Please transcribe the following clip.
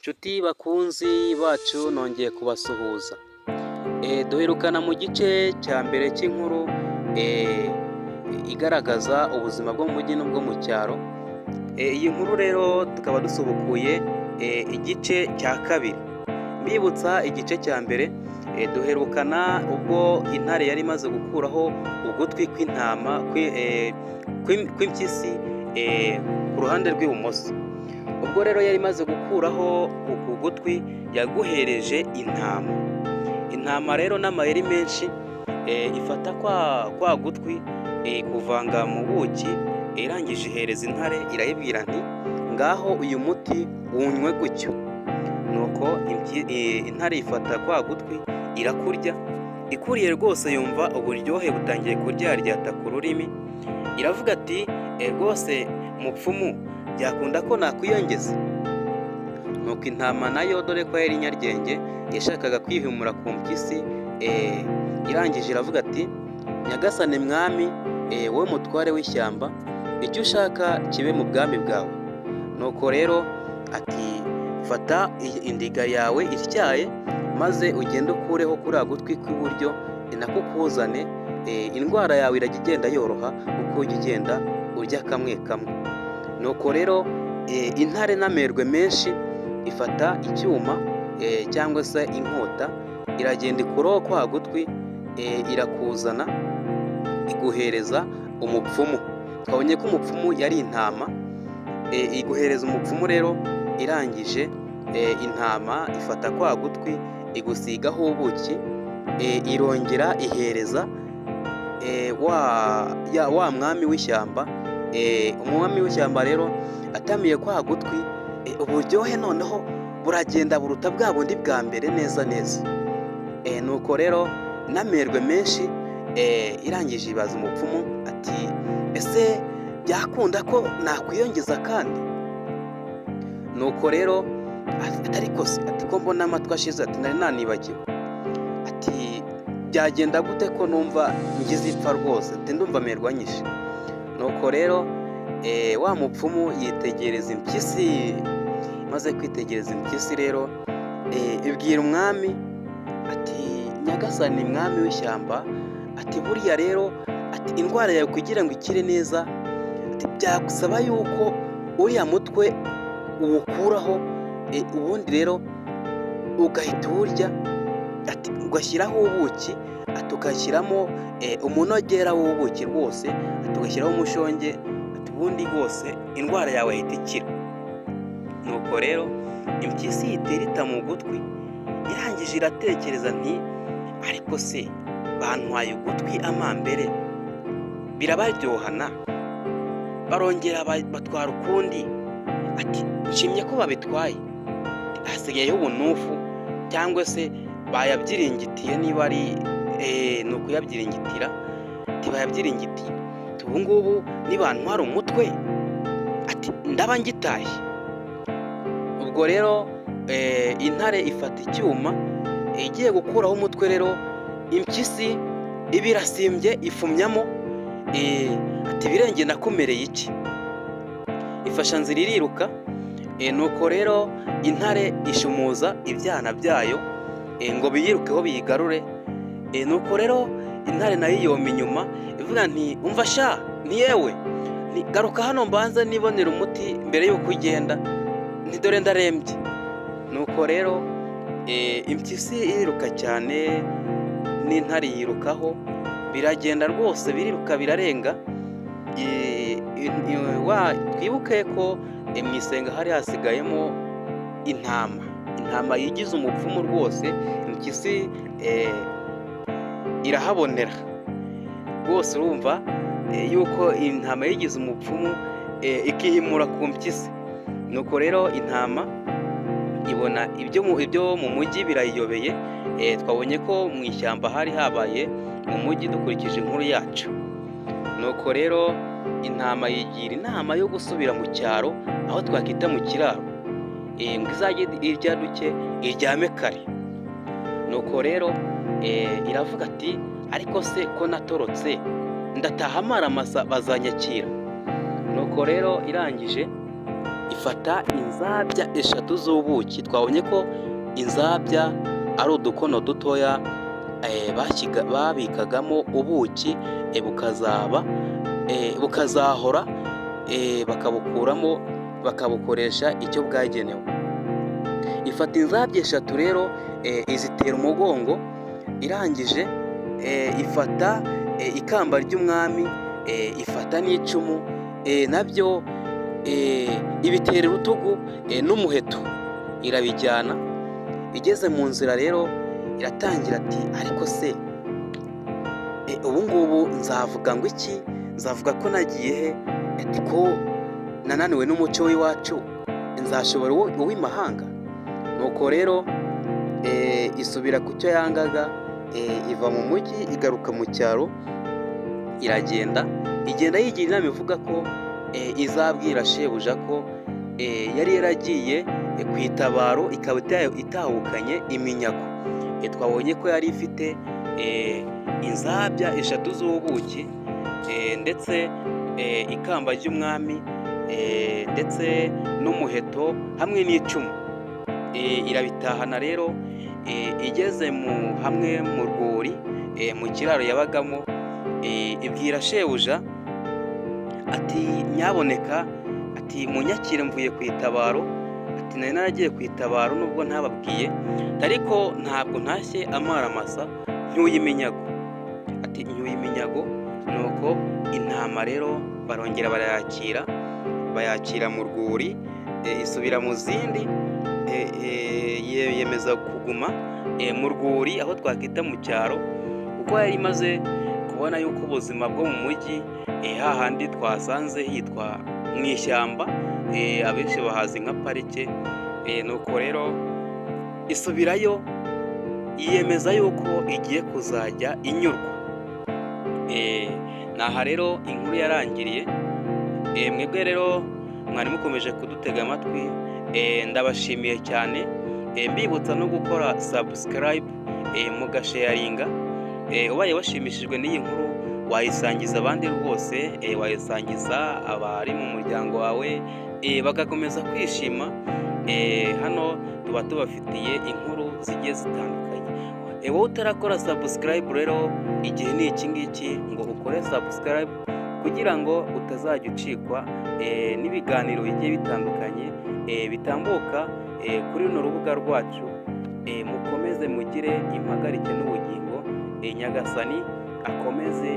Nshuti bakunzi bacu, nongeye kubasuhuza. Duherukana mu gice cya mbere cy'inkuru igaragaza ubuzima bwo mu mujyi n'ubwo mu cyaro. Iyi nkuru rero tukaba dusubukuye igice cya kabiri. Mbibutsa igice cya mbere, duherukana ubwo intare yari imaze gukuraho ugutwi kw'intama kw'impyisi ku ruhande rw'ibumoso. Ubwo rero yari imaze gukuraho uku gutwi, yaguhereje intama. Intama rero n'amayeri menshi ifata kwa gutwi kuvanga mu buki, irangije ihereza intare, irayibwira nti: "Ngaho uyu muti wunywe gutyo." Nuko intare ifata kwa gutwi irakurya. Ikuriye rwose yumva uburyohe butangiye kuryaryata ku rurimi, iravuga ati: "Rwose mupfumu, byakunda ko nakwiyongeza?" Nuko intama nayo, dore ko yari inyaryenge, yashakaga kwihimura ku mpyisi, irangije iravuga ati: "Nyagasani mwami, wowe mutware w'ishyamba, icyo ushaka kibe mu bwami bwawe." Nuko rero ati: "Fata indiga yawe ityaye, maze ugende ukureho kuriya gutwi kw'iburyo, nako ukuzane, indwara yawe irajya igenda yoroha uko ujya ugenda urya kamwe kamwe." Nuko rero intare n'amerwe menshi ifata icyuma cyangwa se inkota, iragenda ikuraho kwa gutwi, irakuzana, iguhereza umupfumu. Twabonye ko umupfumu yari intama. Iguhereza umupfumu rero, irangije intama ifata kwa gutwi igusigaho ubuki, irongera ihereza wa mwami w'ishyamba. Umwami w'ishyamba rero atamiye kwa gutwi, uburyohe noneho buragenda buruta bwa bundi bwa mbere neza neza. Nuko rero n'amerwe menshi irangije ibaza umupfumu ati: "Ese byakunda ko nakwiyongeza kandi?" Nuko rero atari se ati: "Ko mbona amatwi ashize?" Ati: "Nari nanibagiwe." Ati: "Byagenda gute ko numva ngize ipfa rwose?" Ati: "Ndumva amerwa nyishe." Nuko rero wa mupfumu yitegereza impyisi. Maze kwitegereza impyisi rero, ibwira umwami ati: "Nyagasani mwami w'ishyamba," ati, "buriya rero," ati, "indwara yawe kugira ngo ikire neza," ati, "byagusaba yuko uriya mutwe uwukuraho, ubundi rero ugahita uwurya," ati, "ugashyiraho ubuki," ati, "ugashyiramo umunogera w'ubuki rwose," ati, "ugashyiraho umushonge," ati, "ubundi rwose indwara yawe yahita ikira." Nuko rero impyisi ihita irita mu gutwi, irangije iratekereza nti: "Ariko se bantwaye ugutwi amambere birabaryohana, barongera batwara ukundi," ati, "nshimye ko babitwaye, hasigayeho ubunufu cyangwa se bayabyiringitiye, niba ari ni ukuyabyiringitira." Ntibayabyiringitiye. "Ubu ngubu nibantwara umutwe," ati, "ndaba ngitaye." Ubwo rero intare ifata icyuma igiye gukuraho umutwe. Rero impyisi iba irasimbye, ifumyamo ati: "Birenge, nakumereye iki?" Ifasha nzira iriruka. Nuko rero intare ishumuza ibyana byayo ngo biyirukeho biyigarure. Nuko rero intare nayo iyoma inyuma, ivuga nti: "Umva sha, ni yewe, garuka hano mbanze nibonera umuti mbere y'uko ugenda, nti dore ndarembye." Nuko rero impyisi iriruka cyane n'intare yirukaho, biragenda rwose, biriruka birarenga. Twibuke ko mu isenga hari hasigayemo intama, intama yigize umupfumu rwose. Impyisi irahabonera rwose. Urumva yuko intama yigize umupfumu, ikihimura ku mpyisi. Nuko rero intama ibona ibyo mu mujyi birayiyobeye. Twabonye ko mu ishyamba hari habaye mu mujyi dukurikije inkuru yacu. Nuko rero intama yigira inama yo gusubira mu cyaro, aho twakita mu kiraro, ngo izajye irya duke, iryame kare. Nuko rero iravuga ati: "Ariko se ko natorotse, ndataha amaramasa bazanyakira?" Nuko rero irangije Ifata inzabya eshatu z'ubuki. Twabonye ko inzabya ari udukono dutoya babikagamo ubuki, bukazaba bukazahora, bakabukuramo bakabukoresha icyo bwagenewe. Ifata inzabya eshatu rero izitera umugongo, irangije ifata ikamba ry'umwami, ifata n'icumu, nabyo ibitera urutugu n'umuheto, irabijyana. Igeze mu nzira rero iratangira ati: "Ariko se ubu ngubu nzavuga ngo iki? Nzavuga ko nagiye he? Ati ko nananiwe n'umuco w'iwacu, nzashobora uw'imahanga?" Nuko rero isubira ku cyo yangaga, iva mu mujyi igaruka mu cyaro, iragenda, igenda yigira inama ivuga ko izabwira shebuja ko yari yaragiye ku itabaro, ikaba itahukanye iminyago. Twabonye ko yari ifite inzabya eshatu z'ubuki, ndetse ikamba ry'umwami, ndetse n'umuheto hamwe n'icumu, irabitahana rero. Igeze mu hamwe mu rwuri, mu kiraro yabagamo, ibwira shebuja ati: "Nyaboneka," ati, "munyakire, mvuye ku itabaro," ati, "nari naragiye ku itabaro nubwo ntababwiye, ariko ntabwo ntashye amaramasa, ncyuye iminyago," ati, "ncyuye iminyago." Nuko intama rero barongera barayakira, bayakira mu rwuri, isubira mu zindi, yiyemeza kuguma mu rwuri, aho twakwita mu cyaro, kuko yari imaze kubona yuko ubuzima bwo mu mujyi, hahandi twasanze hitwa mu ishyamba, abenshi bahazi nka parike. Nuko rero isubirayo, yiyemeza yuko igiye kuzajya inyurwa. Ni aha rero inkuru yarangiriye. Mwebwe rero mwari mukomeje kudutega amatwi, ndabashimiye cyane, mbibutsa no gukora subscribe, mugasharinga. Ubaye washimishijwe n'iyi nkuru wayisangiza abandi rwose, wayisangiza abari mu muryango wawe, bagakomeza kwishima. Hano tuba tubafitiye inkuru zigiye zitandukanye. Wowe utarakora subscribe rero, igihe ni iki ngiki ngo ukore subscribe kugira ngo utazajya ucikwa n'ibiganiro bigiye bitandukanye bitambuka kuri runo rubuga rwacu. Mukomeze mugire impagarike n'ubugingo, Nyagasani akomeze.